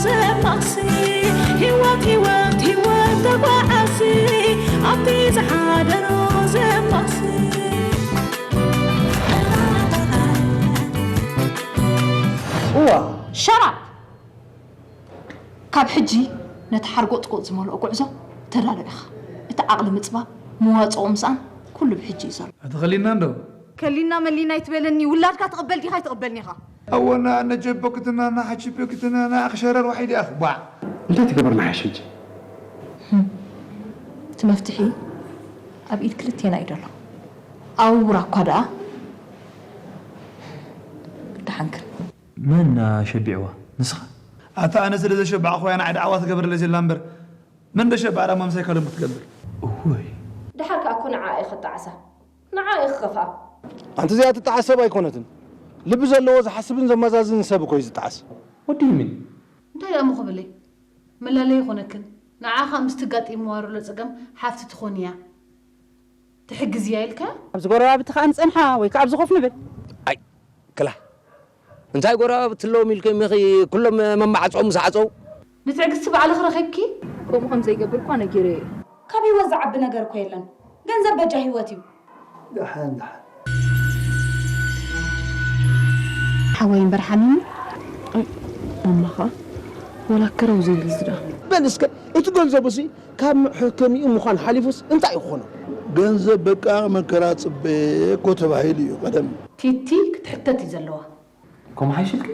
ዘማሲ ህይወት ህይወት ህይወት ተጓዓሲ ኣብቲ ዝሓደሮ ዘማሲ እዋ ሸራብ ካብ ሕጂ ነቲ ሓርጎጥጎጥ ዝመልኦ ጉዕዞ ተዳሎ ኢኻ። እቲ ዓቕሊ ምጽባብ፣ መዋጽኦ ምስኣን ኩሉ ብሕጂ እዩ ዘሎ። ኣቲ ከሊና እንዶ? ከሊና መሊና ኣይትበለኒ፣ ውላድካ ትቕበል ዲኻ ኣይትቕበልኒ ኢኻ? ኣወና ነጀበክትና ናሓቺ በክትና ናኣኽ ሸረር ዋሒድ ኣኽ ቧዕ። እንታይ ትገበርና ሓሽ ሕጂ? እቲ መፍትሒ ኣብ ኢድ ክልቴና እዩ ዘሎ። ኣውራ እኳ ደኣ ደሓንክን። መን ሸቢዕዋ ንስኻ? ኣታ ኣነ ስለ ዘሸባዕኹያ ንዓይ ደዓዋ ትገብረለይ ዘላ እምበር መን ደሸባዕ ደኣ ምሳይ ካልኦም ክትገብር። እወይ። ደሓር ከኣ እኮ ንዓኣ እየ ክጠዓሳ። ንዓኣ እየ ክኸፍኣ። ኣንቲ እዚኣ ትጠዓስ ሰብ ኣይኮነትን። ልቢ ዘለዎ ዝሓስብን ዘመዛዝንን ሰብ እኮ እዩ ዝጠዓስ። What do you mean? እንታይ ደኣ እሞ ክብለይ? መላለዪ ይኾነክን። ንዓኣ ከኣ ምስቲ ኣጋጢምዋ ዘሎ ጸገም ሓፍቲ ትኾንያ ትሕግዝያ ኢልካያ? ኣብዚ ጎረባብቲ ከኣ ንጸንሓ ወይ ከኣ ኣብዚ ኮፍ ንብል። ኣይ ክላ እንታይ ጎረባብቲ ኣለዎም ኢልኩም ኢኺ ኩሎም መማዕጾኦም ምስ ዓጸው? ንትዕግስቲ ባዕልኺ ረኺብኪ? ከምኡ ከም ዘይገብር እኳ ነጊረዮ እየ። ካብ ህይወት ዝዓቢ ነገር እኮ የለን። ገንዘብ በጃ ህይወት እዩ። ደሓን ደሓን። ሓወይ እምበር ሓሚሙ ማማ ኸኣ ወላ ከረው ዘይብል ዝዳ። በል እስከ እቲ ገንዘቡሲ ካብ መሐከሚኡ ምዃን ሓሊፉስ እንታይ እዩ ክኾኖ? ገንዘብ በቃ መከራ ጽበ እኮ ተባሂሉ እዩ ቀደም። ቲቲ ክትሕተት እዩ ዘለዋ። ከምኡ ሓይሽልኪ?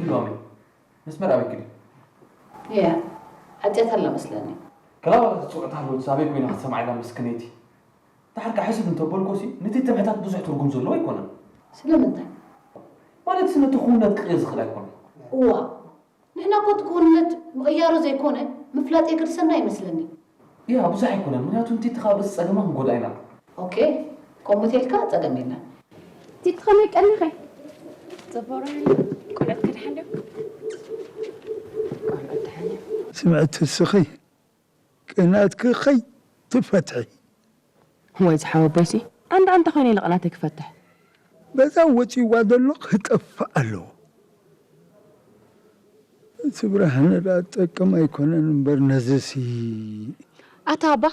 ሎሚ መስመር ኣበይ ክዲ? እያ ዓጽያታላ መስለኒ። ከላባት ትጽውዕታ ኣለወትስ ኣበይ ኮይና ክትሰምዓ ኢላ መስክነይቲ። ደሓር ከኣ ሕስብ እንተበልኩሲ ነቲ ትምሕታት ብዙሕ ትርጉም ዘለዎ ኣይኮነን። ስለምንታይ? ማለትሲ ነቲ ክውንነት ክቕየር ዝኽእል ኣይኮነን። እዋ ንሕና እኮ እቲ ክውንነት ምቕያሩ ዘይኮነ ምፍላጥ የገድሰና ይመስለኒ። እያ ብዙሕ ኣይኮነን ምኽንያቱ ንቲቲ ካብ ርእሲ ጸገማ ክንጎድኣ ኢና። ኦኬ ከምኡ ተልካ ጸገም የለን። ቲቲ ከመይ ቀኒኺ? ጽቡቕ ራህለ ቆልዑት ከድሓን ድዮም? ቆልዑት ደሓን እዮም። ስምዒ ትስኺ ቅናትኪ ከይትፈትሒ። ወይ ዝሓወቦይሲ ኣንዳ ኣንታ ኮይነ ኢለ ቅናተይ ክፈትሕ። በዛ ወጺዋ ዘሎ ክጠፍእ ኣለዎ። እቲ ብርሃነ ደኣ ትጠቅም ኣይኮነን እምበር ነዝሲ። ኣታ ኣባ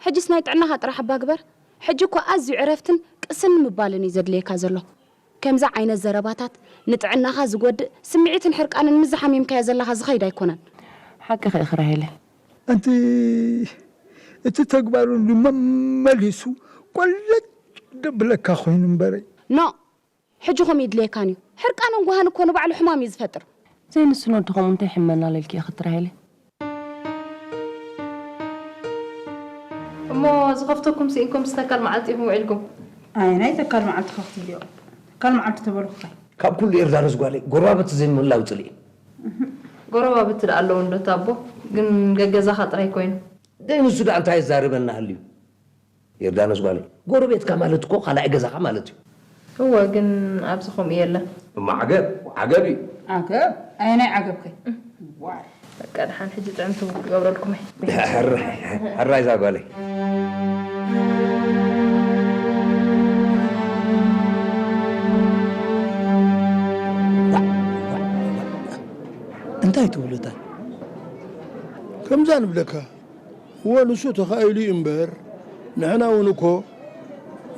ሕጅስ ናይ ጥዕናኻ ጥራሕ እባ ግበር። ሕጂ እኮ ኣዝዩ ዕረፍትን ቅስን ምባልን እዩ ዘድልየካ ዘሎ። ከምዚ ዓይነት ዘረባታት ንጥዕናኻ ዝጎድእ ስምዒትን ሕርቃንን ምስ ዝሓሚምካዮ ዘለኻ ዝኸይድ ኣይኮነን። ሓቅኺ ኢኺ ራሄለ። ኣንቲ እቲ ተግባሩ እንድዩ መመሊሱ ቆለጭ ደብለካ ኮይኑ እምበረይ። ኖእ! ሕጂ ከምኡ ይድልየካን እዩ። ሕርቃንን ጓህን እኮ ንባዕሉ ሕማም እዩ ዝፈጥር። ዘይንስን ወዲ ከምኡ እንታይ ይሕመና ኢልኪ ኢኺ ትራሄለ? እሞ ዝኸፍተኩም ስኢንኩም ምስ ተካል መዓልቲ ኢኹም ውዒልኩም? ኣየናይ ተካል መዓልቲ ከኽትብልዮ? ተካል መዓልቲ ተበልኩኸ? ካብ ኩሉ ዮርዳኖስ ጓለይ ጎረባብቲ ዘይምምላው ጽልኢ። ጎረባብቲ ደኣ ኣለዉ እንዶ ታቦ፣ ግን ገገዛኻ ጥራይ ኮይኑ። ደይ ንሱ ደኣ እንታይ የዛርበና ሃልዩ? ዮርዳኖስ ጓለይ፣ ጎረቤትካ ማለት እኮ ካልኣይ ገዛኻ ማለት እዩ። እወ፣ ግን ኣብዚ ከምኡ የለን። እሞ ዓገብ ዓገብ እዩ። ዓገብ? ኣየናይ ዓገብከ? ዋይ። በቃ ደሓን ሕጂ ጥዕምቲ ክገብረልኩም እየ። ሕራይ እዛ ጓለይ። እንታይ ትብሉ እታ? ከምዛ ንብለካ። እወ ንሱ ተኻኢሉ እዩ እምበር ንሕና እውን እኮ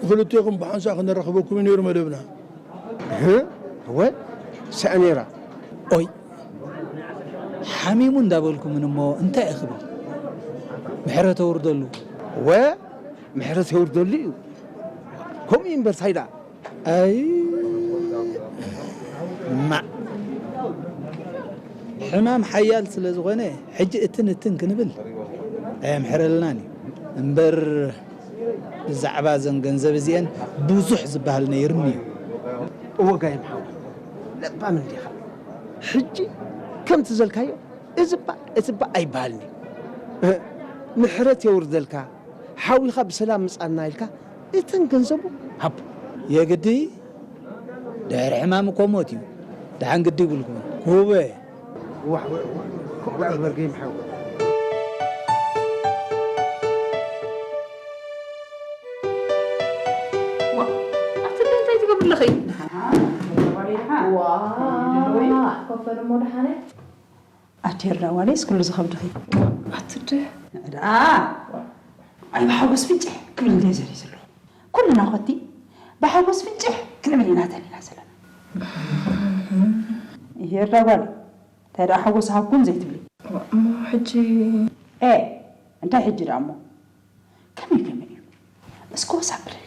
ንኽልቴኹም ብሓንሳእ ክነራኽበኩም እዩ ነይሩ መደብና። እህ እወ ሰኣኔራ። ኦይ ሓሚሙ እንዳበልኩምን እሞ እንታይ እየ ክብል ምሕረት ኣውርደሉ። እወ ምሕረት የውርደሉ እዩ ከምኡ እዩ እምበር ሳይዳ። ኣይ ማዕ ሕማም ሓያል ስለ ዝኾነ ሕጂ እትን እትን ክንብል ኣየምሕረልናን እዩ እምበር ብዛዕባ እዘን ገንዘብ እዚአን ብዙሕ ዝበሃል ነይርኒ እዩ። እወ ጋይም ሓወይ ለባም እንዲኻ ሕጂ ከምቲ ዘልካዮ እዝባ እትባ ኣይበሃልኒ እዩ። ምሕረት የውርደልካ ሓዊኻ ብሰላም ምጻና ኢልካ እተን ገንዘቡ ሃቦ። የግዲ ድሕሪ ሕማም እኮ ሞት እዩ። ደሓን ግዲ ይብልኩም ኩበ። ዋዕ ዋዕ ዋዕ ግበር ገይም ሓው። ብለኺ። ዋ፣ ኮፈ ደሞ ደሓነ። ኣቲ ሄርዳ ጓለይስ ኩሉ ዝኸብድኺ። ኣትደ። ደኣ ኣይ ብሓጎስ ፍንጭሕ ክብል እንደ ዘርኢ ዘሎ። ኩልና ኾቲ ብሓጎስ ፍንጭሕ ክንብል ኢና ተሊና ዘለና። ሄርዳ ጓለይ፣ እንታይ ደኣ ሓጎስ ሃብኩም ዘይትብሊ? እሞ ሕጂ? ኤ፣ እንታይ ሕጂ ደኣ እሞ? ከመይ ከመይ እዩ? እስከ ወስ ኣብለለይ።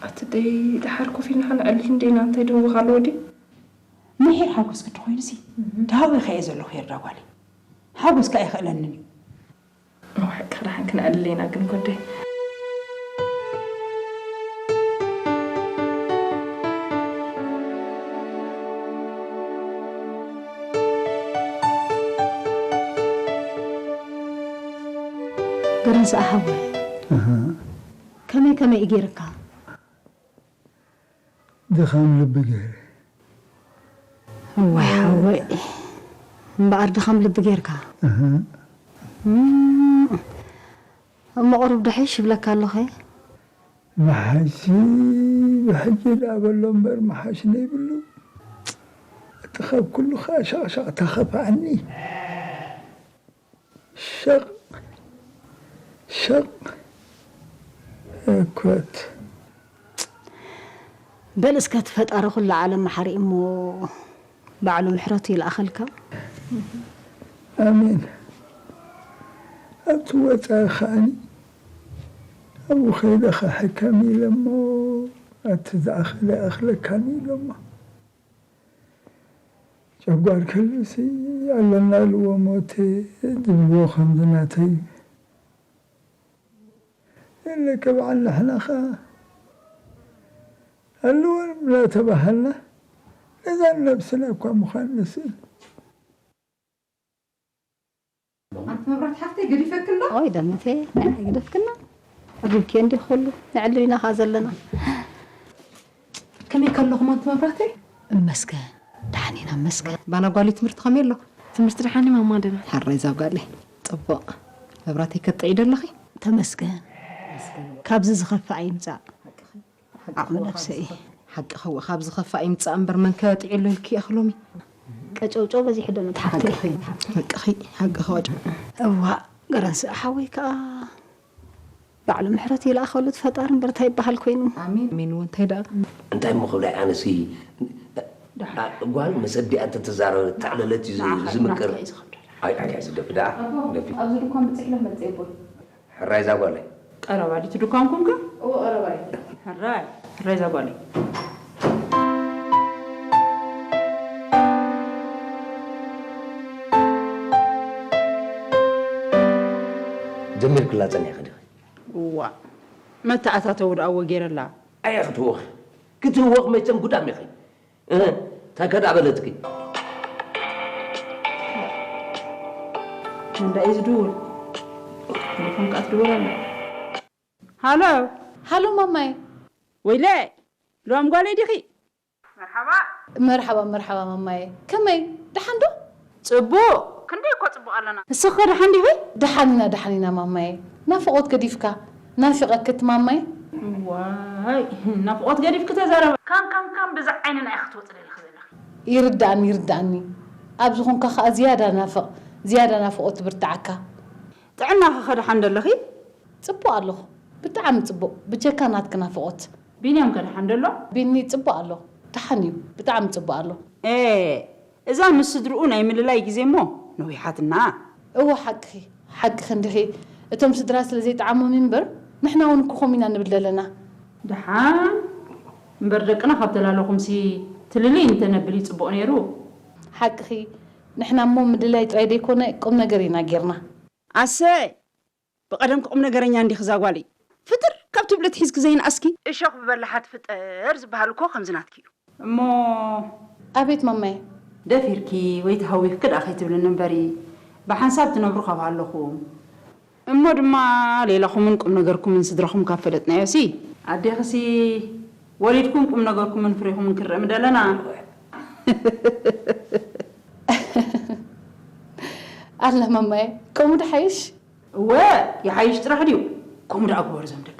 ኣቲ ደይ ደሓር ኮፍ ኢልና ከነዕልል እንዴና፣ እንታይ ድህወኽ ኣለዎ ድዩ? ምሒር ሓጎስ ግዲ ኮይኑሲ፣ ዳሃዊ ከየ ዘለኹ ሄርዳ ጓለይ። ሓጎስ ከኣ ኣይኽእለንን እዩ። እሞ ሓቂ ደሓን ክነዕልል ኢና ግን ኮደይ። ገረንስኣ ሓወይ፣ ኣሃ። ከመይ ከመይ እዩ ገይርካ? ድኻም ልቢ ገይረ። እዋይ ሓወይ፣ እምበኣር ድኻም ልቢ ጌርካ። ኣሃ። እም፣ እሞ ቁሩብ ድሕሽ ይብለካ ኣለኹ። መሓሽ ብሕጂ ደኣ በሎ እምበር መሓሽ ነይብሉ። እቲ ካብ ኩሉ ከኣ ሻቕሻቕታ ከፍኣኒ። ሸቕ፣ ሸቕ፣ እኮት። በል እስከ እቲ ፈጣሪ ኩሉ ዓለም መሓሪ እሞ ባዕሉ ምሕረቱ ይልኣኸልካ። ኣሜን። ኣብቲ ወጻኢ ከዓኒ ኣብኡ ከይደ ክሕከም ኢለ እሞ፣ ኣብቲ ዝኣኸለ ኣይኣኽለካን ኢለ እሞ። ጨጓር ከልሲ ኣለና ኢልዎ ሞተ ዝብልዎ ከምዚ ናተይ እዩ። የለከ በዓል ንሕና ኸኣ ኣለወን እናተባሃልና ነዛ ነብስና እኳ ምዃን ንስእል። ኣንቲ መብራት ሓፍተይ ገዲፈክላ? ኦይ ደምቴ፣ ናይ ገደፍክና። ኣቢብኪ እንዲ ኩሉ ንዕልል ኢና ኸኣ ዘለና። ከመይ ከለኹም ኣንቲ መብራተይ? እመስገን፣ ደሓን ኢና እመስገን። ባና ጓሊ ትምህርቲ ከመይ ኣሎ? ትምህርቲ ደሓን እዩ ማማ፣ ደህና። ሕራይ እዛ ጓለይ። ጽቡቕ። መብራተይ ከጥዒ ዶ ኣለኺ? ተመስገን። ካብዚ ዝኸፍእ ኣይምጻእ። ዓቕሚ ነብሰ እየ። ሓቂ ኸው ካብ ዝኸፍእ ኣይምጻእ እምበር መን ከጥዒ ኣሎ ኢልኪ እየ ሎሚ። ቀጨውጨው በዚሑ ዶ መትሓፍቲ? ሓቂ ኸይ፣ ሓቂ ኸይ፣ ሓቂ ኸዋጭ። እዋ፣ ገረንስእ ሓወይ ከኣ ባዕሉ ምሕረት ይልኣኸሉ እቲ ፈጣሪ እምበር እንታይ ይበሃል ኮይኑ። ኣሜን። ኣሜን እውን እንታይ ደኣ? እንታይ እሞ ክብላ ኣነሲ፣ ጓል ምስ ኣዲኣ እንተተዛረበ ታዕለለት እዩ ዝ-፣ ንዓኻ ዝምቅር። ናትካ እዩ ዝኸብደላ። ኣይ፣ ኣይ፣ ኣይ፣ ዝደፊ ደኣ፣ ኣቦ፣ ደፊ። ኣብዚ ድኳን ብጽሕ ኢለ ክመጽእ የብሉን። ሕራይ እዛ ጓለይ። ቀረባ ድዩ እቲ ድኳንኩም ከ? እዎ፣ ቀረባ እዩ። ሕራይ፣ ሕራይ እዛ ጓለይ። ጀሚርክላ ጸኒሕኺ ዲኺ? እዋእ፣ መተኣታተዊ ደኣ እወ ገይረላ። ኣየ ክትህወኺ፣ ክትህወኺ መቸም ጉዳም ኢኺ። እህ፣ እንታይ ከ ደኣ በለትኪ? መን ደኣ እዩ ዝድውል? ቴሌፎን ከኣ ትድውል ኣላ። ሃሎ። ሃሎ ማማይ። ወይለ፣ ልዋም ጓለይ ዲኺ? መርሓባ። መርሓባ፣ መርሓባ ማማየ። ከመይ? ደሓን ዶ? ጽቡቕ። ክንደይ እኮ ጽቡቕ ኣለና። ንስኺ ከ ደሓን ዲኺ? ደሓን ኢና፣ ደሓን ኢና ማማየ። ናፍቖት ገዲፍካ። ናፊቐኪ እቲ ማማይ። ዋይ፣ ናፍቖት ገዲፍኪ ተዛረባ። ካን፣ ካን፣ ካን ብዛ ዓይኒ ንዓይ ክትወጽ ደሊኺ ዘለኺ። ይርድኣኒ፣ ይርድኣኒ። ኣብ ዝኾንካ ኸኣ ዝያዳ ናፍቕ፣ ዝያዳ ናፍቖት ትብርትዓካ። ጥዕናኺ ከ ደሓን ዶ ኣለኺ? ጽቡቕ ኣለኹ። ብጣዕሚ ጽቡቕ። ብጀካ ናትኪ ናፍቖት። ቢንያም ከ ደሓን ዶ ኣሎ? ቢኒ ጽቡቕ ኣሎ። ደሓን እዩ። ብጣዕሚ ጽቡቕ ኣሎ። ኤ፣ እዛ ምስ ስድርኡ ናይ ምልላይ ግዜ እሞ ነዊሓትና። እወ፣ ሓቅኺ፣ ሓቅኺ እንዲኺ። እቶም ስድራ ስለ ዘይጠዓሞም እምበር፣ ንሕና እውን እኮ ከምኡ ኢና ንብል ዘለና። ደሓን እምበር ደቅና ካብ ተላለኹምሲ ትልልይ እንተነብል እዩ ጽቡቕ ነይሩ። ሓቅኺ፣ ንሕና እሞ ምልላይ ጥራይ ዘይኮነ ቁም ነገር ኢና ጌርና። ኣሰይ! ብቐደምኪ ቁም ነገረኛ እንዲኺ እዛ ጓለይ። ፍጥር ካብ ትብሊ ኣትሒዝኪ ዘይነኣስኪ። እሾኽ ብበላሓ ትፍጠር ዝበሃል እኮ ከምዚ ናትኪ እዩ። እሞ ኣቤት ማማየ። ደፊርኪ ወይ ተሃዊኽኪ ደኣ ከይትብልኒ እምበሪ፣ ብሓንሳብ ትነብሩ ካብ ሃለኹም። እሞ ድማ ሌላኹምን ቁም ነገርኩምን ስድራኹም ካብ ፈለጥናዮሲ፣ ኣዴኽሲ ወሊድኩም ቁም ነገርኩምን ፍሬኹምን ክንርኢ ምደለና። ኣላ ማማየ፣ ከምኡ ድሓይሽ? እወ፣ ይሓይሽ ጥራሕ ድዩ? ከምኡ ደኣ ግበሩ እዞም ደቂ።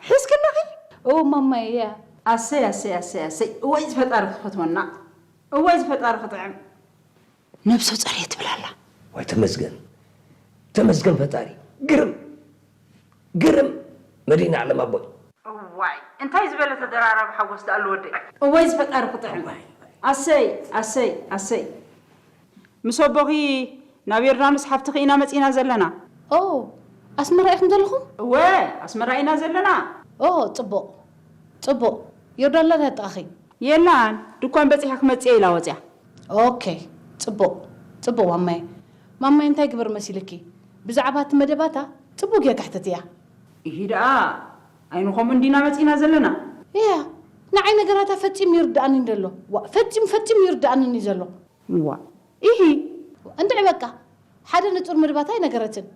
ሒዝክለኺ? ኦ ማማይ እያ። ኣሰይ ኣሰይ ኣሰይ ኣሰይ፣ እዋይ ዝፈጣሪ ክፈትወና፣ እዋይ ዝፈጣሪ ክጥዕም። ነብሶ ጸርየ ትብል ኣላ። ዋይ ተመስገን፣ ተመስገን ፈጣሪ። ግርም፣ ግርም መድኃኔ ዓለም ኣቦይ። እዋይ እንታይ ዝበለ ተደራራቢ ሓጎስ ደኣሉ ወደይ። እዋይ ዝፈጣሪ ክጥዕም። ኣሰይ ኣሰይ ኣሰይ። ምስ ኣቦኺ ናብ ዮርዳኖስ ሓፍትኺ ኢና መጺና ዘለና። ኦ ኣስመራ ኢኹም ዘለኹም? እወ ኣስመራ ኢና ዘለና። ኦ ጽቡቕ ጽቡቕ። ዮርዳኖስ ኣጥቓኺ? የላን፣ ድኳን በጺሐ ክመጽእ ኢላ ወጽያ። ኦኬ፣ ጽቡቕ፣ ጽቡቕ ማማይ። ማማይ እንታይ ግበር መሲልኪ? ብዛዕባ እቲ መደባታ ጽቡቕ ጌርካ ሕተትያ። ኢሂ ደኣ፣ ኣይኑ ከምኡ እንዲና መጺና ዘለና። እያ፣ ንዓይ ነገራታ ፈጺሙ ይርድኣኒ እንደሎ። ዋ፣ ፈጺሙ፣ ፈጺሙ ይርድኣኒ ዘሎ። ዋ፣ ኢሂ። እንድዒ በቃ፣ ሓደ ንጹር መደባታ ኣይነገረትን።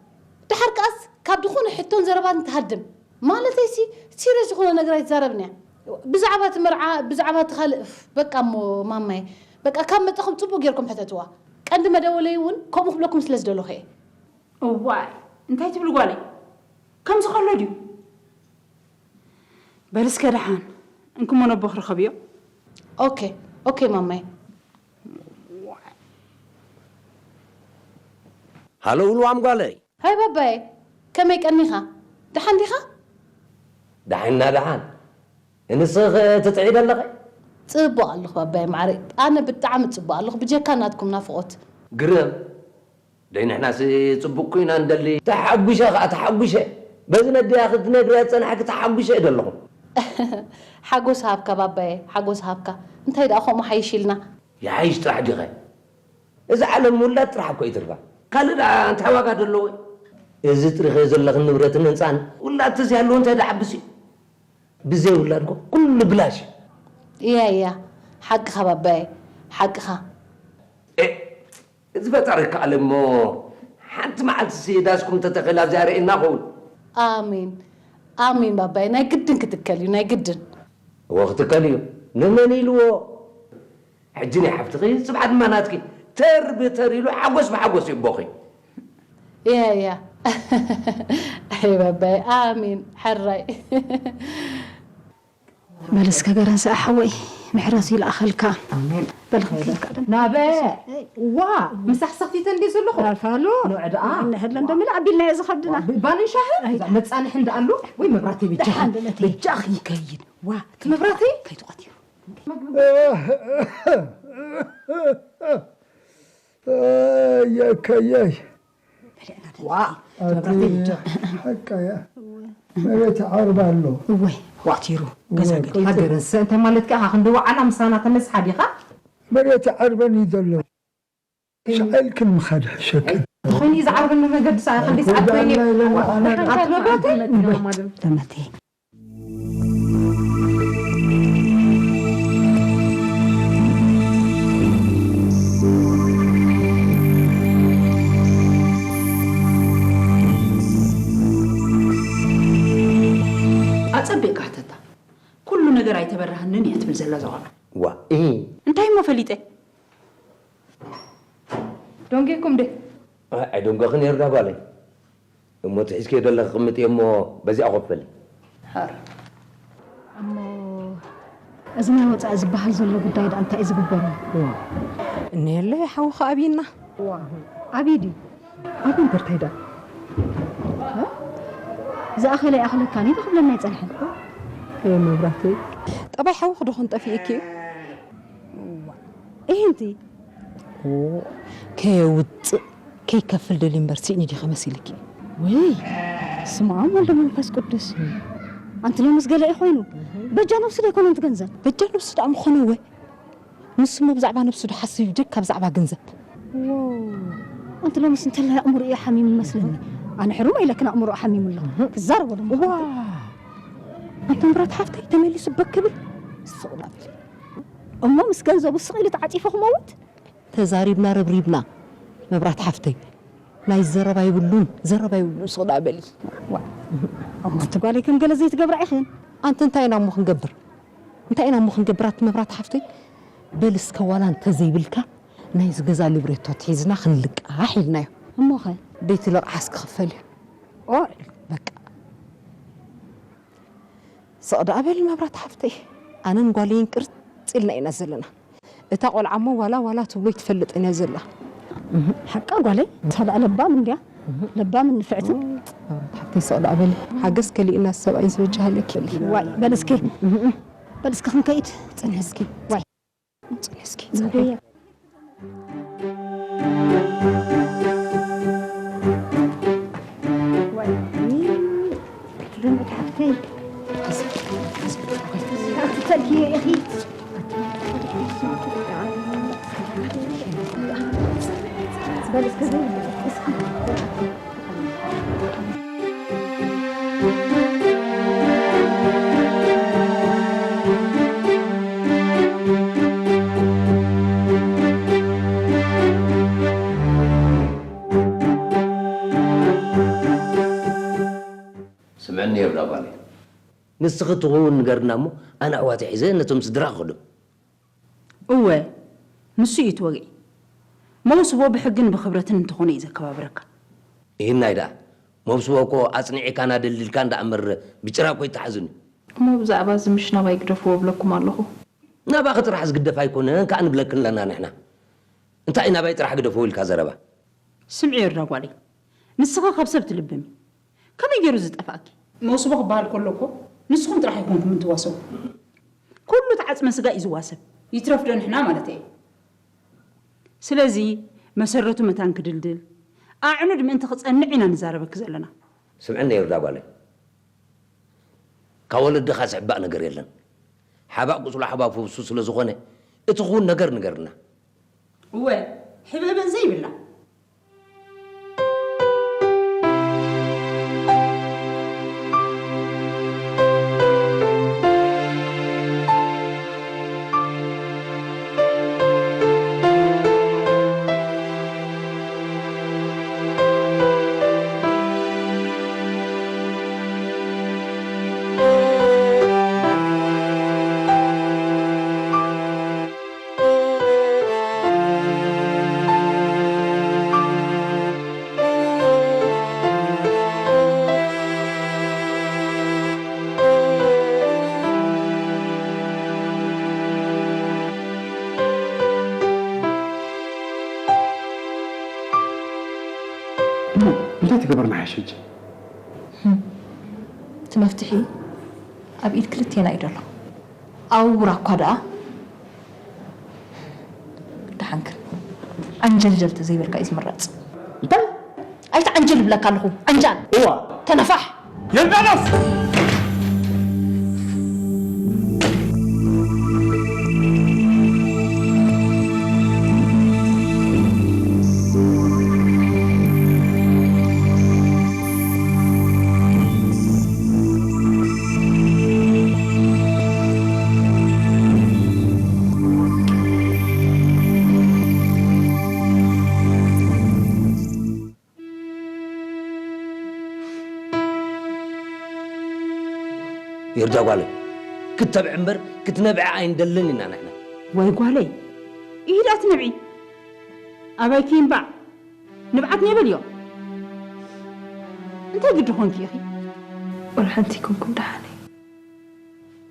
ደሓር ከኣስ ካብ ዝኾነ ሕቶን ዘረባን ትሃድም። ማለተይሲ፣ ሲሪየስ ዝኾነ ነገር ኣይትዛረብን እያ። ብዛዕባ እቲ መርዓ፣ ብዛዕባ እቲ ካልእ፣ እፍ፣ በቃ እሞ ማማይ፣ በቃ ካብ መጻኹም ጽቡቕ ጌርኩም ሕተትዋ። ቀንዲ መደወለይ እውን ከምኡ ክብለኩም ስለ ዝደለኹ እየ። እዋይ፣ እንታይ ትብሊ ጓለይ? ከምዚ ከሎ ድዩ? በል እስከ ደሓን፣ እንክሞ ነቦ ክረኸብዮ። ኦኬ፣ ኦኬ ማማይ። ሃሎ ውልዋም ጓለይ። ሃይ ባባየ፣ ከመይ ቀኒኻ? ደሓን ዲኻ? ደሓንና ደሓን። ንስኺ ትጥዒ ደለኺ? ጽቡቕ ኣለኹ ባባየ ማዕረይ። ኣነ ብጣዕሚ ጽቡቕ ኣለኹ፣ ብጀካ ናትኩም ናፍቖት። ግርም። ደይ ንሕናሲ ጽቡቕ ኩና እንደሊ። ተሓጉሸ ኸኣ ተሓጉሸ። በዚ ነዲኣ ክትነግርያ ዝጸናሕኪ ተሓጉሸ እየ ደለኹ። ሓጎስ ሃብካ ባባየ፣ ሓጎስ ሃብካ። እንታይ ደኣ ከምኡ ሓይሽ ኢልና? ይሓይሽ ጥራሕ ዲኸ? እዛ ዓለም ውላድ ጥራሕ እኮ ይትርፋ። ካልእ ደኣ እንታይ ዋጋ ደለዎ? እዚ ጥሪኸዮ ዘለኽን ንብረትን ህንጻን ውላድ ተዝያለዎ እንታይ ደኣ ዓብስ እዩ? ብዘይ ውላድ እኮ ኩሉ ብላሽ እዩ። እያ፣ እያ። ሓቅኻ ባባየ፣ ሓቅኻ። ኤ፣ እዚ ፈጣሪ ከኣለ እሞ ሓንቲ መዓልቲ ሲ ዳስኩም ተተኺላ ኣብዚኣ ርኤና ኸውን። ኣሜን፣ ኣሜን ባባየ። ናይ ግድን ክትከል እዩ፣ ናይ ግድን። እወ ክትከል እዩ። ንመን ኢልዎ? ሕጂ ናይ ሓፍትኺ፣ ጽባሕ ድማ ናትኪ። ተር ብተር ኢሉ ሓጎስ ብሓጎስ እዩ ኣቦኺ። እያ፣ እያ። ኣይ ባባየ፣ ኣሜን። ሕራይ። በል እስከ ገረንሰ ሓወይ፣ ምሕረቱ ይልኣኸልካ። ኣሜን። በል ክንከይድ ከኣ። ናበ? ዋ፣ ምሳሕ ሰኽቲተ እንዴ ዘለኹ? ራፋሉ። ንዑ ደኣ። እንሄለን ደምለ ኣቢልና እየ ዝኸብድና። ዋ፣ ባንን ሻህን? ኣይ። እዛ መጻንሒ እንዳኣሉ ወይ መብራተይ በጃኺ። ደሓን ደለተይ። በጃኺ። ይከይድ። ዋ፣ እቲ መብራተይ? ከይትቐትዩ። ኣየከየይ። ዋ፣ እቲ መብራተይ በጃ። ሓቃ እያ። መሬት ዓርባ ኣሎ። እወ። ዋቲሩ። ገዛ እወ፣ ገዲኻ ቁልፊ። ገረንሰ እንታይ ማለት ከኣ ክንዲ ወዓላ ምሳና ተነስሓ ዲኻ? መሬት ዓርበን እዩ ዘሎ። ሻዕል ክንምኻድ ሕሸክን። ዝኾነ እዩ ዝዓርበኒ መገዲ ሰዓት ክንደይ ሰዓት ኮይነ? ኣቲ መብራተይ? ተመቴ። ኣጸቢቕካ ሕተታ። ኩሉ ነገር ኣይተበራህንን እያ ትብል ዘላ እዛ ቆልዓ። ዋ፣ እ። እንታይ እሞ ፈሊጠ? ደንጊኹም ደ? ኣይ፣ ኣይደንገኹን ነይሩ ዳ ጓለይ። እሞ እቲ ሒዝክዮ ዘለኺ ቅምጥዮ እሞ በዚኣ ኮፍ በሊ። ሓር። እሞ እዚ ናይ ወጻኢ ዝበሃል ዘሎ ጉዳይ ደኣ እንታይ እዩ ዝግበሮ? እኒሀለ ሓውኻ ኣብይና። ዋ፣ ኣብይ ድዩ? ኣብ እምበር እንታይ ደኣ? ዝኣኸለ ይኣኽለካኒ ዶ ክብለና ኣይጸንሐን? እ፣ መብራህተይ። ጠባይ ሓውኺ ዶ ኾን ጠፊእኪ እዩ? እዋ፣ እሂ እንቲ። ኦ፣ ከየውጽእ፣ ከይከፍል ደልዩ እምበር ስኢኑ ዲኸ መሲልኪ? ወይ፣ ስም ኣብ ወልድ መንፈስ ቅዱስ። ኣንቲ ሎምስ ገለ እዩ ኮይኑ። በጃ ነብሱ ዶ ኣይኮነን እቲ ገንዘብ? በጃ ነብሱ ደኣ ምኾነ ወ? ንሱ እሞ ብዛዕባ ነብሱ ዶ ሓስብ እዩ ብጀካ ብዛዕባ ገንዘብ? ዎ፣ ኣንቲ ሎምስ እንተላይ ኣእምሮኡ እዩ ሓሚሙ መስለኒ። ኣነ ሕሩም ኢለክን ኣእምሮኡ ሓሚሙ ኣሎ። እህ። ክዛረቦ ዶ ዋ! ምዃንኩ? ኣንታ ምራት ሓፍተይ ተመሊሱ በክ ክብል። ስቕ ዳ በሊ። እሞ ምስ ገንዘቡ ስቕ ኢሉ ተዓጺፉ ክመውት? ተዛሪብና ረብሪብና፣ መብራት ሓፍተይ፣ ናይ ዘረባ ይብሉን፣ ዘረባ ይብሉን፣ ስቕ ደኣ በሊ። ዋ፣ እሞ ኣንቲ ጓለይ ከም ገለ ዘይትገብራ ኢኽን። ኣንቲ እንታይ ኢና እሞ ክንገብር? እንታይ ኢና እሞ ክንገብር ኣቲ መብራት ሓፍተይ? በል እስከ ዋላ እንተዘይብልካ ናይዚ ገዛ ሊብሬቶ ትሒዝና ክንልቃሕ ኢልናዮ። እሞኸ? ቤቲ ልቕሓስ ክኽፈል እዩ። ኦ፣ በቃ። ስቕ ደኣ በሊ መብራት ሓፍተይ። ኣነን ጓለይን ቅርጽ ኢልና ኢና ዘለና። እታ ቆልዓ እሞ ዋላ ዋላ ትብሎ ኣይትፈልጥን እያ ዘላ። እህ፣ ሓቃ ጓለይ፣ እሳ ደኣ ለባም እንድያ። ለባም ንፍዕቲ። መብራት ሓፍተይ ስቕ ደኣ በሊ። ሓገዝ ከሊእና ሰብኣይ ዝበጃሃለኪ። ዋይ፣ በል እስኪ። በል እስኪ ክንከይድ። ጽንሒ እስኪ። ዋይ። ጽንሒ እስኪ፣ ጽንሒ። ስምዕኒ የብላ ጓለይ። ንስኺ ትኸውን ንገርና እሞ ኣነ ኣሕዋተይ ሒዘ ነቶም ስድራ ክኸዶም። እወ፣ ንሱ እዩ እቲ ወግዒ። መውስቦ ብሕግን ብኽብረትን እንተኾነ እዩ ዘከባብረካ። ይህናይ ደኣ፣ መውስቦ እኮ ኣጽኒዕካን ኣደልዲልካን ደኣ እምበር ብጭራ እኮ ይተሓዝን እዩ። እሞ ብዛዕባ እዚ ምሽ ናባይ ግደፍዎ እብለኩም ኣለኹ። ናባኺ ጥራሕ ዝግደፍ ኣይኮነን ከኣ ንብለክን ኣለና ንሕና። እንታይ እዩ ናባይ ጥራሕ ግደፍዎ ኢልካ ዘረባ? ስምዒ ዮርዳ ጓለይ፣ ንስኺ ካብ ሰብ ትልብሚ። ከመይ ገይሩ ዝጠፍኣኪ? መውስቦ ክበሃል ከሎ እኮ ንስኹም ጥራሕ ኣይኮንኩም እትዋሰቡ። ኩሉ ተዓጽመ ስጋ እዩ ዝዋሰብ። ይትረፍ ዶ ንሕና ማለተይ እየ። ስለዚ መሰረቱ መታን ክድልድል፣ ኣዕኑድ ምእንቲ ክጸንዕ ኢና ንዛረበኪ ዘለና። ስምዕኒ ዮርዳ ጓለይ፣ ካብ ወለድኻ ዝሕባእ ነገር የለን። ሓባእ ቁጽሎ ሓባእ ፈውሱ ስለ ዝኾነ፣ እቲ ክውን ነገር ንገርና። እወ፣ ሕብእብእ ዘይብላ። እሞ እንታይ ትገበርና ሓይሽ ሕጂ? ህም። እቲ መፍትሒ ኣብ ኢድ ክልቴና እዩ ዘሎ። ኣውራ እኳ ደኣ። ደሓንክን ዓንጀልጀል ተዘይበልካ እዩ ዝምረጽ። እንታይ? ኣይትዓንጀል እብለካ ኣለኹ። ዓንጃል። እዋ። ተነፋሕ። የርዳኖስ! ይርዳ ጓለይ፣ ክተብዒ እምበር ክትነብዒ ኣይንደልን ኢና ንሕና። ወይ ጓለይ፣ ኢሂዳ ትነብዒ። ኣባይኪ እምባዕ፣ ንብዓት ኔበልዮ። እንታይ ግዲ ኾንኪ ኢኺ? ወላ ሓንቲ ኣይኮንኩን ደሓነይ።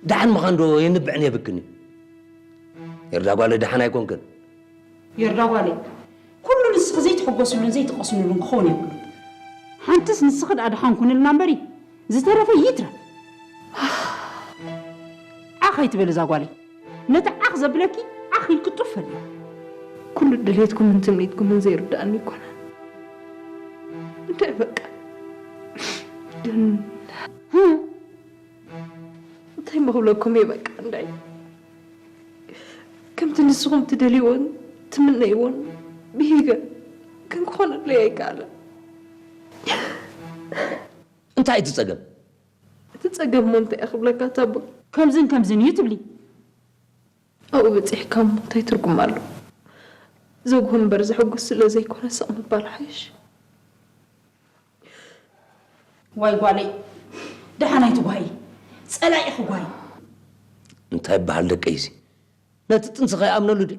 ደሓን ምዃን ዶ የንብዕን የብክን እዩ? ይርዳ ጓለይ፣ ደሓን ኣይኮንክን። የርዳ ጓለይ፣ ኩሉ ንስኺ ዘይትሕጎስሉን ዘይትቐስኑሉን ክኸውን የብሉን። ሓንትስ ንስኺ ደኣ ደሓን ኩንልና እምበሪ፣ ዝተረፈ ይትረፍ። ዓኽ ኣይትበሊ እዛ ጓለይ። ነቲ ዓኽ ዘብለኪ ዓኽ ኢልኪ ጡፍ በሊ። ኩሉ ድሌትኩምን ትምኒትኩምን ዘይርድኣኒ ኣይኮነን። እንታይ በቃ። ግን ህ? እንታይ ምኽብለኩም እየ በቃ እንዳይ። ከምቲ ንስኹም ትደልይዎን ትምነይዎን ብሂገ ግን ክኾነለይ ኣይከኣለን። እንታይ እቲ ጸገም? እቲ ጸገም እሞ እንታይ እየ ክብለካ ታቦ? ከምዝን ከምዝን እዩ ትብሊ? ኣብኡ በጺሕካ እሞ እንታይ ትርጉም ኣለዎ? ዘጉህ እምበር ዘሐጉስ ስለ ዘይኮነ ስቕ ምባል ሓይሽ። ዋይ ጓለይ፣ ደሓን ኣይትጓሂ፣ ጸላኢኺ ጓሂ። እንታይ ይበሃል ደቀይሲ? ነቲ ጥንሲ ከይኣምነሉ ድዩ?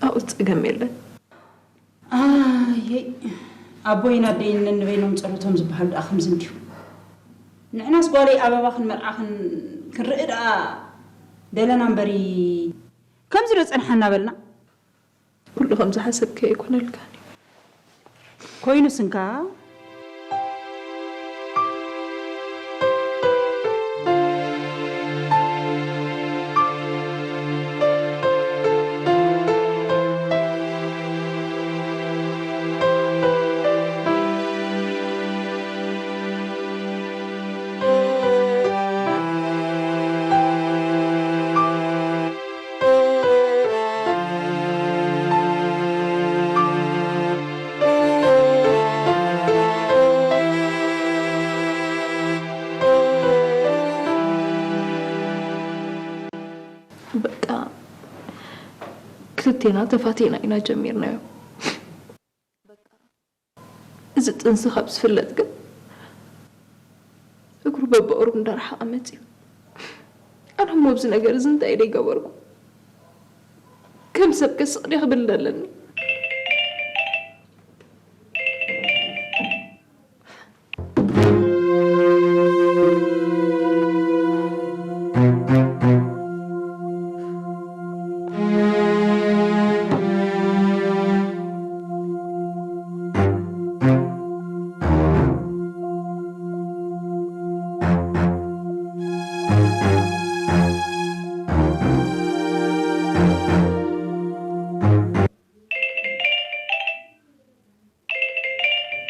ኣብኡ ጸገም የለን። ኣየይ፣ ኣቦይን ኣደይን ነንበይኖም ጸሎቶም ዝበሃል ደኣ ከምዚ እንድዩ። ንሕናስ ጓለይ ኣበባ ክንመርዓ ክን-፣ ክንርኢ ደኣ ደለና እምበሪ፣ ከምዚ ዶ ጸንሓና በልና? ኩሉ ከም ዝሓሰብካዮ ኣይኮነልካን እዩ። ኮይኑ ስንካ በቃ ክልቴና ተፋቴና ኢና ጀሚርናዮ። በቃ እዚ ጥንሲ ካብ ዝፍለጥ ግን እግሩ በብእሩ እንዳረሓቐ መፅዩ። ኣነ እሞ ኣብዚ ነገር እዚ እንታይ ደይገበርኩ? ከም ሰብ ከስቕ ድየ ክብል ኣለኒ?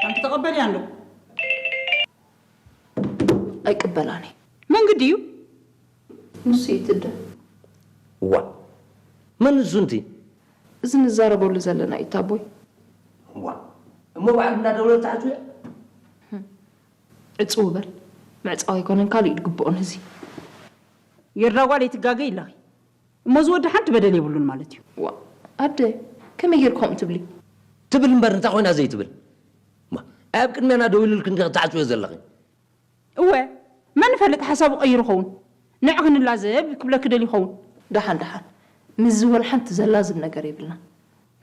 ኣንቲ ተቐበልያ እንዶ? ኣይቅበላን እየ። መንግዲ እዩ። ንሱ እዩ ትደ። ዋ፣ መን ንሱ እንቲ? እዚ ንዛረበሉ ዘለና እዩ ታቦይ። ዋ፣ እሞ ባዕሉ እንዳደወለ ተዓፅዮ? ዕፅው በል። ምዕፃው ኣይኮነን ካልእ እዩ ዝግብኦን እዚ። ይርዳ ጓል ይትጋገ ኢለኺ። እሞ እዚ ወዲ ሓንቲ በደል የብሉን ማለት እዩ። ዋ፣ ኣደ፣ ከመይ ጌርኩም ትብሊ? ትብል እምበር እንታይ ኮይና ዘይትብል? ማ፣ ኣብ ቅድሜና ደው ኢሉልኪ እንዲኺ ትዓፅዮ ዘለኺ? እወ፣ መን ይፈልጥ ሓሳቡ ቀይሩ ኸውን? ንዕ ክንላዘብ ክብለኪ ደልዩ ኸውን? ደሓን፣ ደሓን። ምስ እዚ ወላ ሓንቲ ዘላዝብ ነገር የብልና።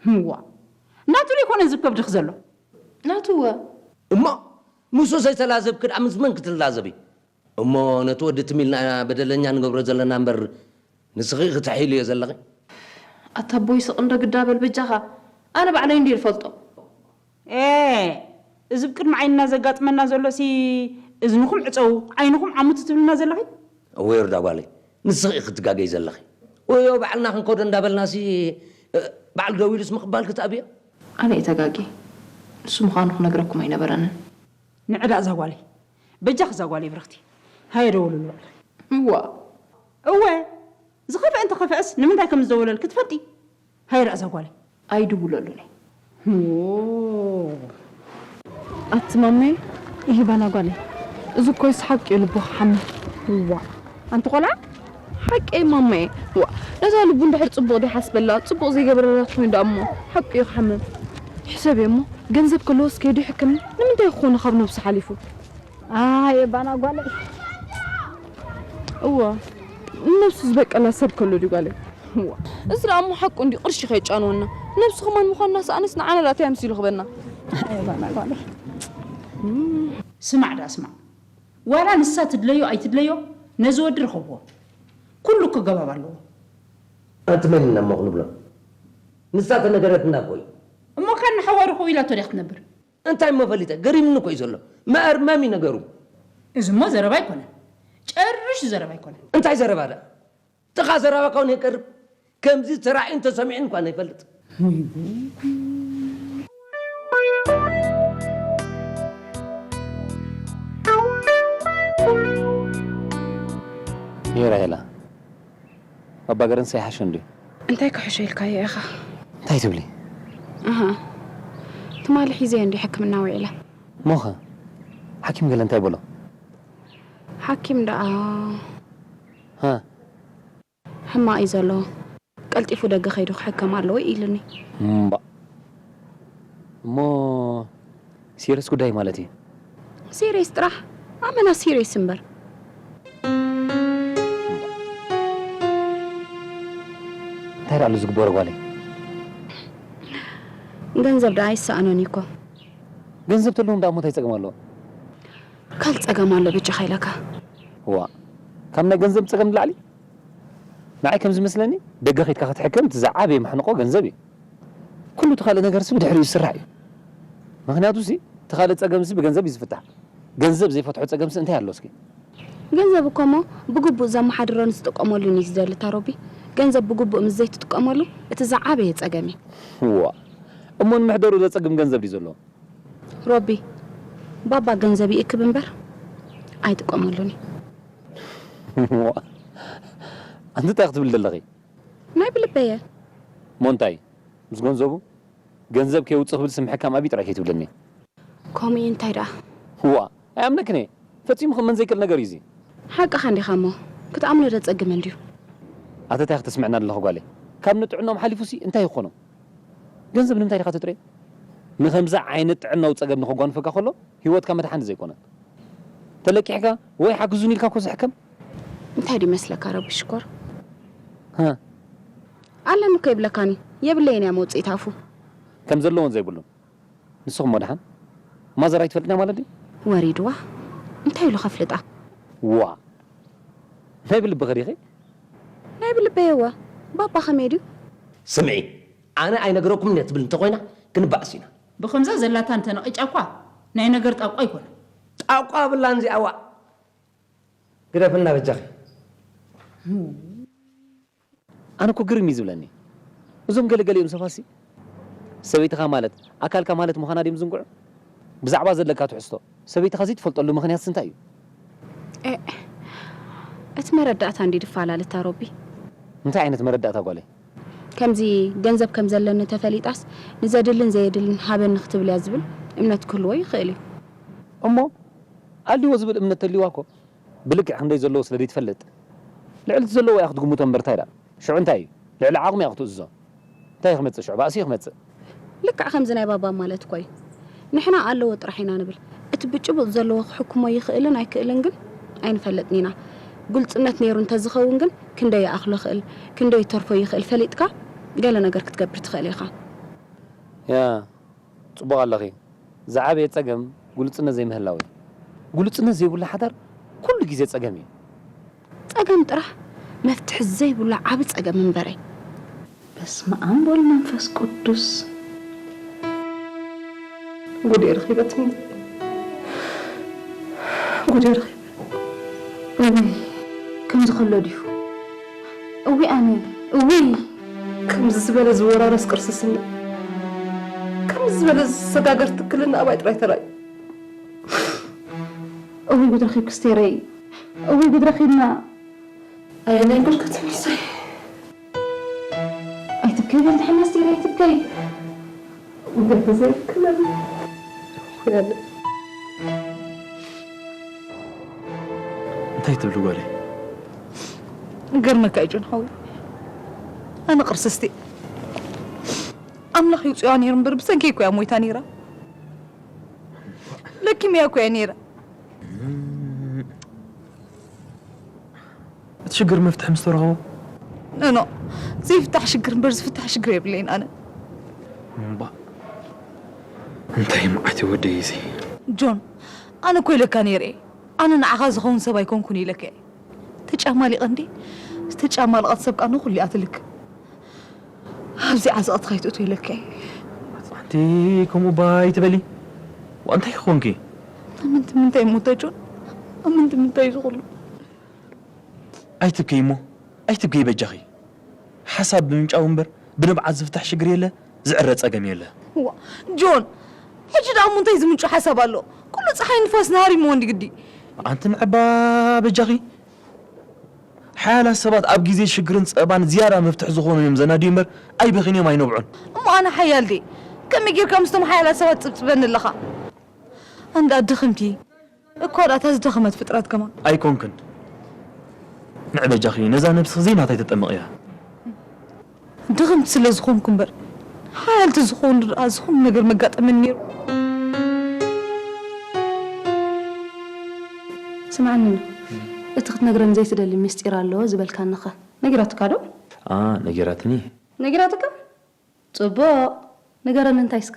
ህዋ፣ ናቱ ዘይኮነ እዚ ከብድኺ ዘሎ። ናቱ እወ። እሞ፣ ምስኡ ዘይተላዘብኪ ደኣ ምስ መን ክትላዘቢ? እሞ ነቲ ወዲ ትም ኢልና በደለኛ ንገብሮ ዘለና እምበር፣ ንስኺ ክትሕይልዮ ዘለኺ? ኣታ ኣቦይ ስቕ እንዶ ግዳ በል በጃኻ። ኣነ ባዕለይ እንድየ ዝፈልጦ። ኤ፣ እዚ ብቅድሚ ዓይንና ዘጋጥመና ዘሎሲ እዝንኹም ዕጸዉ፣ ዓይንኹም ዓምቱ ትብልና ዘለኺ? እወ ይርዳ ጓለይ፣ ንስኺ ኢኺ ክትጋገይ ዘለኺ። ወዮ ባዕልና ክንከዶ እንዳበልናሲ፣ እ፣ ባዕሉ ደው ኢሉስ ምቕባል ክትኣብዮ? ኣነ እየ ተጋግየ። ንሱ ምዃኑ ክነግረኩም ኣይነበረንን። ንዕዳ እዛ ጓለይ። በጃኺ እዛ ጓለይ ብርኽቲ። ሃየ ደውልሉ ባዕልኺ። እዋ። እወ። ዝኸፍአ እንተኸፍአስ ንምንታይ ከም ዝደወለልኪ ትፈልጢ? ሃየ ደኣ እዛ ጓለይ። ኣይድውለሉን እየ። ዎ። ኣቲ ማመይ፣ ይህባና ጓለይ። እዚ እኮ ይስ ሓቂ እዩ ልቡ ክሓምም። እዋ። ኣንቲ ቆልዓ? ሓቂ እዩ ማመይ። ዋ። ነዛ ልቡ እንድሕር ጽቡቕ ዲሓስበላ፣ ጽቡቕ ዘይገበረላ ትኾይኑ ደኣ እሞ። ሓቂ እዩ ክሓምም። ሕሰብ እሞ፣ ገንዘብ ከለዎስ ከይዱ ይሕክም። ንምንታይ ክኾኑ ካብ ነብሱ ሓሊፉ? ኣየ ባና ጓለይ። እዋ፣ ነብሱ ዝበቀላ ሰብ ከሎ ድዩ ጓለይ? እዋ፣ እዚ ደኣ እሞ ሓቁ እንድዩ፣ ቅርሺ ከየጫነወና። ነብሱ ከማን ምዃንና ሰኣነስ ንዓና ደኣ እንታይ ኣምሲሉ ክበና? ኣየ ባና ጓለይ። ስማዕ ደኣ ስማዕ። ዋላ ንሳ ትድለዮ ኣይትድለዮ፣ ነዚ ወዲ ርኸብዎ። ኩሉ ክገባብ ኣለዎ። ኣንቲ መን ኢና እሞ ክንብሎ? ንሳ ተነገረትና እኮ እዩ። እሞ ካን ንሓዋሩ ኸው ኢላቶ ድያ ክትነብር? እንታይ እሞ ፈሊጠ? ገሪምኒ እኮ እዩ ዘሎ። መኣርመሚ ነገሩ። እዚ እሞ ዘረባ ኣይኮነን። ጨርሽ ዘረባ ኣይኮነን። እንታይ ዘረባ ደኣ? ጥኻ ዘረባ ካውን የቀርብ። ከምዚ ተራእዩን ተሰሚዑን እኳ ኣይፈልጥ። ይራሄላ፣ ኣባ ገረንስ ኣይሓሸን ድዩ? እንታይ ክሕሾ ኢልካዮ ኢኻ? እንታይ ትብሊ? ኣሃ። ትማሊ ሒዘዮ እንዲ ሕክምና ውዒለ። እሞኸ? ሓኪም ገለ እንታይ በሎ? ሓኪም ደኣ ሃ? ሕማቕ እዩ ዘሎ። ቀልጢፉ ደገ ከይዱ ክሕከም ኣለዎ ኢሉኒ። እምባእ። እሞ ሲሪየስ ጉዳይ ማለት እዩ? ሲሪየስ ጥራሕ? ኣመና ሲሪየስ እምበር። እንታይ ደኣ ኣሎ ዝግበሮ ጓለይ? ገንዘብ ደኣ ኣይሰኣኖን እዩ እኮ። ገንዘብ ተለዎም ደኣ እሞ እንታይ ጸገም ኣለዎ? ካልእ ጸገም ኣሎ በጃኻ ኢለካ። ዋ፣ ካብ ናይ ገንዘብ ጸገም ንላዕሊ ንዓይ ከም ዝመስለኒ ደገ ኸይድካ ክትሕከም እቲ ዝዓበየ ማሕንቖ ገንዘብ እዩ። ኩሉ እቲ ካልእ ነገርሲ ብድሕሪኡ ዝስራሕ እዩ። ምኽንያቱሲ እቲ ካልእ ጸገምሲ ብገንዘብ እዩ ዝፍታሕ። ገንዘብ ዘይፈትሖ ጸገምሲ እንታይ ኣሎ እስኪ? ገንዘብ እኮ እሞ ብግቡእ ዘመሓድሮን ዝጥቀመሉን እዩ ዝደሊ እታ ሮቢ። ገንዘብ ብግቡእ ምስ ዘይትጥቀመሉ እቲ ዝዓበየ ጸገም እዩ። ዋ፣ እሞ ንምሕደሩ ዘጸግም ገንዘብ ድዩ ዘለዎ? ሮቢ፣ ባባ ገንዘብ ይእክብ እምበር ኣይጥቀመሉን እዩ። ዋ፣ ኣንቲ እንታይ ክትብል ዘለኺ? ናይ ብልበየ። እሞ እንታይ? ምስ ገንዘቡ ገንዘብ ከየውፅእ ክብል ስም ሕካም ኣብይ ጥራይ ከይትብልኒ። ከምኡ እዩ እንታይ ደኣ? ዋ፣ ኣይኣምነክን እየ። ፈጺሙ ክእመን ዘይክእል ነገር እዩ እዚ። ሓቅኻ እንዲኻ እሞ ክትኣምኖ ዶ ጸግም እንድዩ? ኣተ እንታይ ክትስምዕና ኣለኹ ጓለይ? ካብ ንጥዕናኦም ሓሊፉሲ እንታይ ይኾኖም? ገንዘብ ንምንታይ ዲኻ ትጥርየ? ንኸምዚ ዓይነት ጥዕናዊ ጸገም ንኸጓንፈካ ከሎ ህይወትካ መድሓኒ ዘይኮነት። ተለቂሕካ ወይ ሓግዙኒ ኢልካ እኮ ዝሕከም። እንታይ ድዩ መስለካ ረቢ ሽኮር? ሃ፣ ኣለኒ እኮ ይብለካኒ። የብለይን እያ መውፅኢት ኣፉ። ከም ዘለዎን ዘይብሉን። ንስኹም እሞ ደሓን ማዘር ኣይትፈልጥና ማለት ድዩ? ወሪድዋ እንታይ ኢሉ ከፍልጣ? ዋ፣ ናይ ብልብኺ ዲኺ? ናይ ብልበየዋ ባባ ከመይ ድዩ? ስምዒ፣ ኣነ ኣይነግረኩምን እየ ትብል እንተኾይና ክንባእስ ኢና። ብኸምዛ ዘላታ እንተነቒጫ እኳ ናይ ነገር ጣቋ ኣይኮነ። ጣቋ ብላን ዚኣዋ ግደፍና በጃኺ። ኣነ እኮ ግርም እዩ ዝብለኒ እዞም ገለገሊኦም ሰባሲ ሰበይትኻ ማለት ኣካልካ ማለት ምዃና ድዮም ዝንግዑ? ብዛዕባ ዘለካ ትሕዝቶ ሰበይትኻ ዘይትፈልጠሉ ምኽንያትስ እንታይ እዩ? እቲ መረዳእታ እንዲ ድፈላለ እታ ሮቢ። እንታይ ዓይነት መረዳእታ ጓለይ? ከምዚ ገንዘብ ከም ዘለኒ ተፈሊጣስ ንዘድልን ዘየድልን ሃበኒ ክትብል እያ ዝብል እምነት ክህልዎ ይኽእል እዩ። እሞ ኣልዎ ዝብል እምነት ተልዋ እኮ ብልክዕ ክንደይ ዘለዎ ስለ ዘይትፈልጥ ልዕሊ እቲ ዘለዎ እያ ክትግምቶ እምበር እንታይ ደኣ ሽዑ እንታይ እዩ ልዕሊ ዓቕሚ እያ ክትእዝዞ እንታይ እዩ ክመፅእ ሽዑ ባእሲ እዩ ክመፅእ ልክዕ ከምዚ ናይ ባባ ማለት እኮ እዩ። ንሕና ኣለዎ ጥራሕ ኢና ንብል። እቲ ብጭቡጥ ዘለዎ ክሕክሞ ይኽእልን ኣይክእልን ግን ኣይንፈልጥን ኢና። ግልፅነት ነይሩ እንተዝኸውን ግን ክንደይ ይኣኽሎ ይኽእል ክንደይ ይተርፎ ይኽእል ፈሊጥካ ገለ ነገር ክትገብር ትኽእል ኢኻ። ያ ፅቡቕ ኣለኺ ዝዓበየ ፀገም ግሉፅነት ዘይምህላው እዩ ግሉፅነት ዘይብሉ ሓዳር ኩሉ ግዜ ፀገም እዩ ፀገም ጥራሕ መፍትሒ ዘይብሉ ዓቢ ፀገም እምበረይ። በስመ ኣብ ወወልድ ወመንፈስ ቅዱስ። ጉድ እየ ረኺበትኒ ጉድ እየ ረኺበ እውይ ከምዚ ከሎ ድዩ እውይ ኣነ እውይ ከምዚ ዝበለ ዝወራረስ ቅርሲ ስኒ ከምዚ ዝበለ ዝሰጋገር ትክልና ኣባይ ጥራይ ተራእዩ እውይ ጉድ ረኺብኪ ስቴረይ እውይ ጉድ ረኺብና ኣየ ናይ ጉድ ክትምሰይ ኣይትብከይ በል ድሓን ኣስቴር ኣይትብከይ ገለ ዘይክለኒ እንታይ ትብሊ ጓለይ? ገርመካ እዩ ጆን ሓወይ ኣነ ቅርስስቲ ኣምላኽ ይውፅዋ ነይሩ እምበር ብሰንከይ እኮ እያ ሞይታ ነይራ ለኪምያ እኮ እያ ነይራ እቲ ሽግር መፍትሒ ምስ ተረኸቦ ኖ ዘይፍታሕ ሽግር እምበር ዝፍታሕ ሽግር የብለይን ኣነ እምባ እንታይ መዓት ወደይ እዚ ጆን ኣነ እኮ ኢለካ ነይረ ኣነ ንዓኻ ዝኸውን ሰብ ኣይኮንኩን ኢለካ ተጫማሊቐ እንዴ ዝተጫማልቐት ሰብ ቃ ንኹሉ እያ ትልክ ኣብዚ ዓዘቕቲ ከይትእቱ ኢለካ ኣንቲ ከምኡ ባ ይትበሊ ዋ እንታይ ክኾንኪ ኣመንቲ ምንታይ ሞተ ጆን ኣመንቲ ምንታይ ዝኹሉ ኣይትብከይ እሞ ኣይትብከይ በጃኺ ሓሳብ ብምንጫው እምበር ብንብዓት ዝፍታሕ ሽግር የለ ዝዕረ ጸገም የለ ዋ ጆን ሕጂ ደኣ እሞ እንታይ ዝምንጩ ሓሳብ ኣሎ ኩሉ ፀሓይ ንፋስ ነሃሪሞ እንዲ ግዲ ኣንቲ ንዕባ በጃኺ ሓያላት ሰባት ኣብ ግዜ ሽግርን ጸባን ዝያዳ መፍትሒ ዝኾኑ እዮም ዘናድዩ እምበር ኣይበኺን እዮም ኣይነብዑን እሞ ኣነ ሓያል ድየ ከመይ ጌርካ ምስቶም ሓያላት ሰባት ትጽብጽበኒ ኣለኻ ኣንዳ ድኽምቲ እኳ ደኣ እታ ዝደኸመት ፍጥረት ከማን ኣይኮንክን ንዕበጃኺ ነዛ ነብስኺ ዘይናታይ ተጠምቕያ ድኽምቲ ስለ ዝኾንኩ እምበር ሓያል ተዝኾን ደኣ ዝኾነ ነገር መጋጠመኒ ነይሩ ስምዓኒ እቲ ክትነግረኒ ዘይትደሊ ምስጢር ኣሎ ዝበልካኒኸ ነጊራትካ ዶ? ኣኣ ነጊራትኒ ነጊራትካ? ጽቡቕ። ንገረኒ እንታይ እስከ?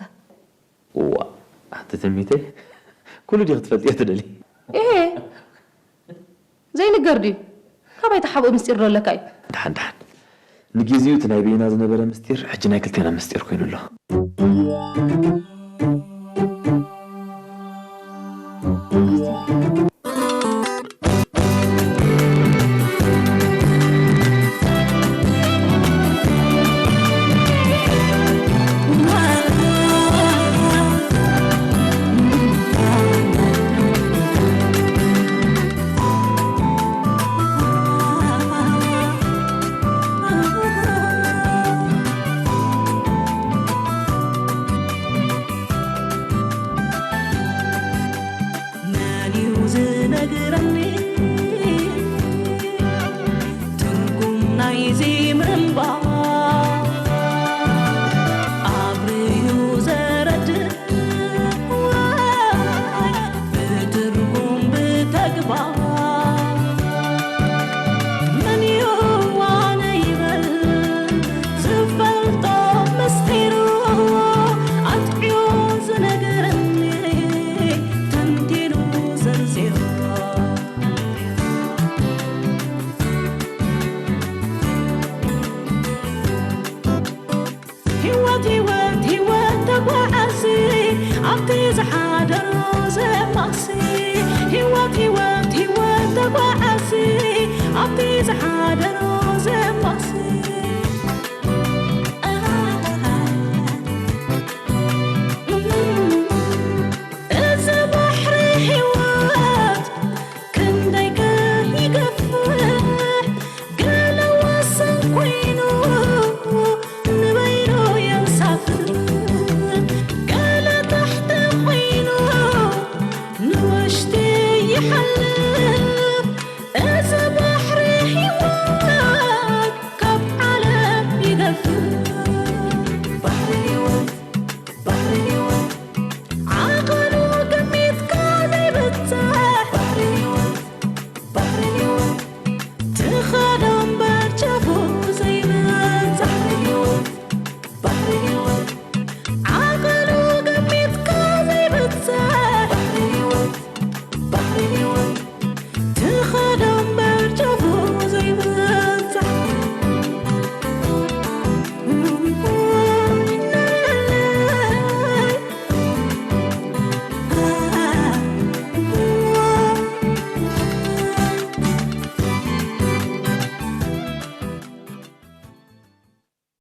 እዋ፣ ኣቲ ትምኒተይ፣ ኩሉ ዲኺ ክትፈልጥዮ ትደሊ? እሄ፣ ዘይንገር ድዩ? ካባይ ተሓብኡ ምስጢር ዶ ኣለካ እዩ? ደሓን፣ ደሓን። ንግዜኡ እቲ ናይ በይና ዝነበረ ምስጢር፣ ሕጂ ናይ ክልቴና ምስጢር ኮይኑ ኣሎ። መን እዩ ዝነግረኒ ትርጉም ናይዚ ምንባር? ኣብርሁ ዘረድእ ወይ ብትርጉም ብተግባር? መን እዩ ኣነ ይበል ዝፈልጦ ምስጢሩ ኣጥዕዮ ዝነግረኒ ተንቲኑ ዘርዚሩ? ህይወት ህይወት ህይወት ተጓዓዚ ኣብቲ ዝሓደሮ ዘማሲ። ህይወት ህይወት ህይወት ተጓዓዚ ኣብቲ ዝሓደሮ ዘማሲ። እዚ ባሕሪ ህይወት ክንደይ ከ ይገፍሕ፣ ገለ ወሰን ኮይኑ ንበይኑ የንሳፍፍ፣ ገለ ታሕቲ ኮይኑ ንውሽጢ ይሓልፍ። እዚ